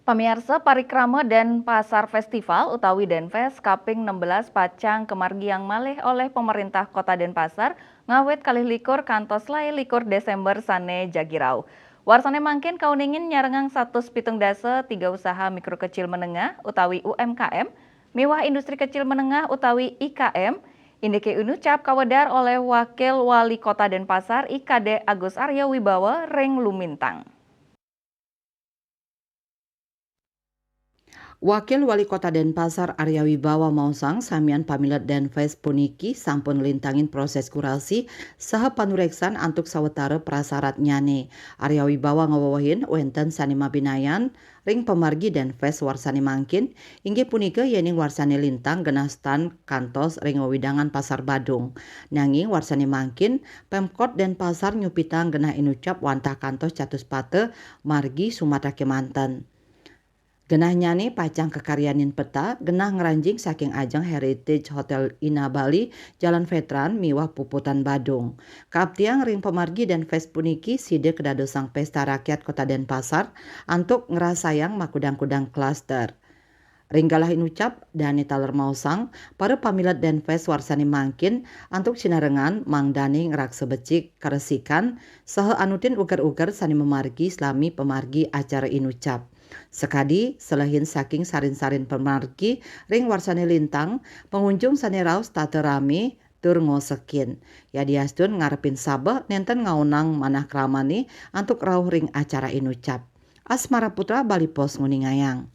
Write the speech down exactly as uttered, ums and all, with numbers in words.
Pamiarsa, Parikrama Denpasar Festival utawi Denfest kaping enam belas pacang kamargiang malih olih Pamarintah Kota Denpasar ngawit kalih likur kantos lae likur Desember sane jagi rauh. Warsane mangkin kauningin nyarengang satus pitung dasa tiga usaha mikro kecil menengah utawi U M K M miwah industri kecil menengah utawi I K M, indike inucap kawedar olih Wakil Wali Kota Denpasar I K D Agus Arya Wibawa ring Lumintang. Wakil Wali Kota Denpasar Arya Wibawa maosang samian pamilet Denfest puniki sampun nglintangin proses kurasi saha panureksan antuk sawetara prasaratnyane. Arya Wibawa ngawewehin wenten sane mabinayan ring pamargi Denfest warsane mangkin, inggih punika yening warsane lintang genah stand kantos ring wewidangan Pasar Badung. Nanging warsane mangkin, Pemkot Denpasar nyupitang genah inucap wantah kantos catuspata margi Sumatra kemanten. Genahnyane pacang kakaryanin peta, genah ngranjing saking ajeng Heritage Hotel Ina Bali, Jalan Veteran miwah Puputan Badung. Kaaptiang ring pamargi Denfest puniki sida kadadosang pesta rakyat Kota Denpasar antuk ngrasayang makudang-kudang klaster. Ring galah inucap, dane taler maosang, para pamilet Denfest warsane mangkin antuk sinarengan mangdane ngraksa becik karesikan saha anutin uger-uger sane mamargi salami pamargi acara inucap. Sakadi, selehin saking sarin-sarin pamargi ring warsane lintang, pangunjung sane raos tata rame tur ngosekin. Yadiastun ngarepin sabeh nenten ngaonang manah kramane antuk rauh ring acara inucap. Asmara Putra, Bali Post, nguningayang.